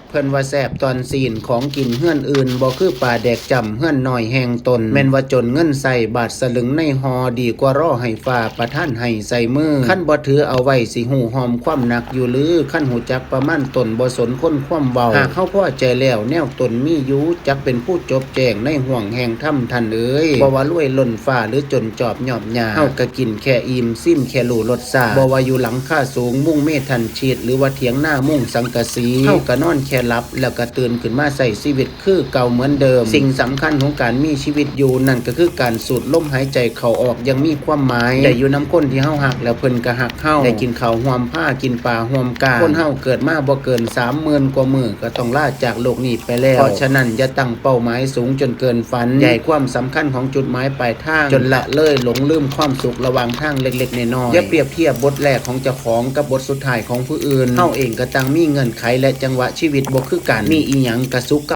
ເພິ່ນວ່າແຊບຕອນຊີ້ນ ຂອງກິນເຮືອນອື່ນ ບໍ່ຄືປາແດກຈ້ຳເຮືອນນ້ອຍແຫ່ງຕົນ. ແມ່ນວ່າຈົນເງິນໃຊ້ ບາດສະລຶງໃນຫໍ່ ດີກວ່າລໍໃຫ້ຟ້າປະທານໃຫ້ໃສ່ມື. ຄັນບໍ່ຖືເອົາໄວ້ ຊິຮູ້ຮ່ອມຄວາມໜັກຢູ່ຫຼື? ຄັນຮູ້ຈັກປະມານຕົນ ບໍ່ສົນຄົນຄວາມເວົ້າ. ຫາກເຮົາພໍໃຈແລ້ວ ແນວຕົນມີຢູ່ ຈັກເປັນຜູ້ຈົບແຈ້ງ ໃນຫ້ວງແຫ່ງທຳ ທ່ານເອີຍ. ບໍ່ວ່າລວຍລົ້ນຟ້າ ຫຼືຈົນຈອບຍອບຫຍ້າ ເຮົາກະກິນແຄ່ອີ່ມ ຊີມແຄ່ຮູ້ລົດຊາດ. ບໍ່ວ່າຢູ່ຫຼັງຄາສູງ ມຸງເມທັນຊີດ ຫຼືວ່າຖຽງນາມຸງສັງກະສີ ເຮົາກະນອນແຄ່ຫຼັບ ແລ້ວກະຕື່ນຂຶ້ນມາໃຊ້ຊີວິດຄືເກົ່າເໝືອນເດີມ. ສິ່ງສຳຄັນຂອງການມີຊີວິດຢູ່ ນັ້ນກະຄືການສູດລົມຫາຍໃຈເຂົ້າອອກຢ່າງມີຄວາມໝາຍ. ໄດ້ຢູ່ນຳຄົນທີ່ເຮົາຮັກ ແລ້ວເພິ່ນກະຮັກເຮົາ. ໄດ້ກິນເຂົ້າຮ່ວມພາ ກິນປາຮ່ວມກ້າງ. ຄົນເຮົາເກີດມາບໍ່ເກີນສາມໝື່ນກວ່າມື້ ກໍຕ້ອງລາຈາກໂລກນີ້ໄປແລ້ວ. ເພາະສະນັ້ນ ຢ່າຕັ້ງເປົ້າໝາຍສູງຈົນເກີນຝັນ. ຢ່າໃຫ້ຄວາມສຳຄັນຂອງຈຸດໝາຍປາຍທາງ ຈົນລະເລີຍຫຼົງລືມຄວາມສຸກລະຫວ່າງທາງເລັກໆນ້ອຍໆ. ຢ່າປຽບທຽບບົດແລກຂອງເຈົ້າຂອງກັບບົດສຸດທ້າຍຂອງຜູ້ອື່ນ. ເຮົາເອງກໍຕ່າງມີເງື່ອນໄຂ ແລະ ຈັງຫວະຊີວິດບໍ່ຄືກັນ. ມີອີ່ຫຍັງກໍສຸກ